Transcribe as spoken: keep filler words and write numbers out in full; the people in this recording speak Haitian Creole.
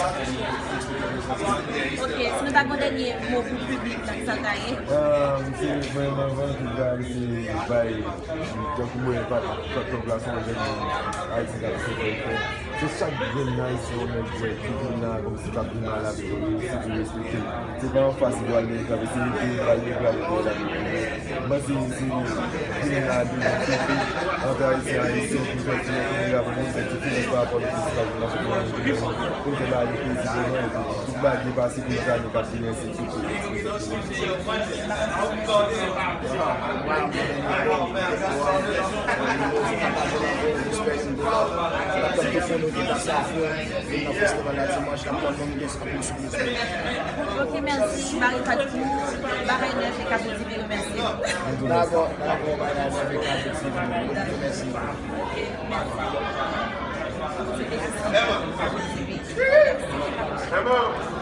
Ok, si nou ta gen yon dènye mo pou piblik la, ki sa l ta ye? Ah, se vrèman, vrèman, tout bagay, se bay, tankou mwen, pa, pa, tankou la, se yon jèn Ayisyen k ap fè, fè, fè. Se chak grenn Ayisyen ou nèg wè ki vin la, kòmsi k ap vin la, l ap sitou respekte l. Se pa anfas li pral leve kanpe, se li ki pral leve kanpe pou l ap leve. Mwen se, se vin la de yon konfli ant Ayisyen, Ayisyen, pou fè ti nèg ki vin la pou nou fè diferans pa rapò de festival pou nou fè pou nou, pou nou fè ba yo plezi pou nou, epi tout bagay pase pou nou, sa nou pa fini, se tout. Ok, mèsi, Marie Patou. Bagay nèf e Kabou T V remèsye w. Dakò, dakò, bagay nèf e Kabou T V remèsye w. Ok, mèsi.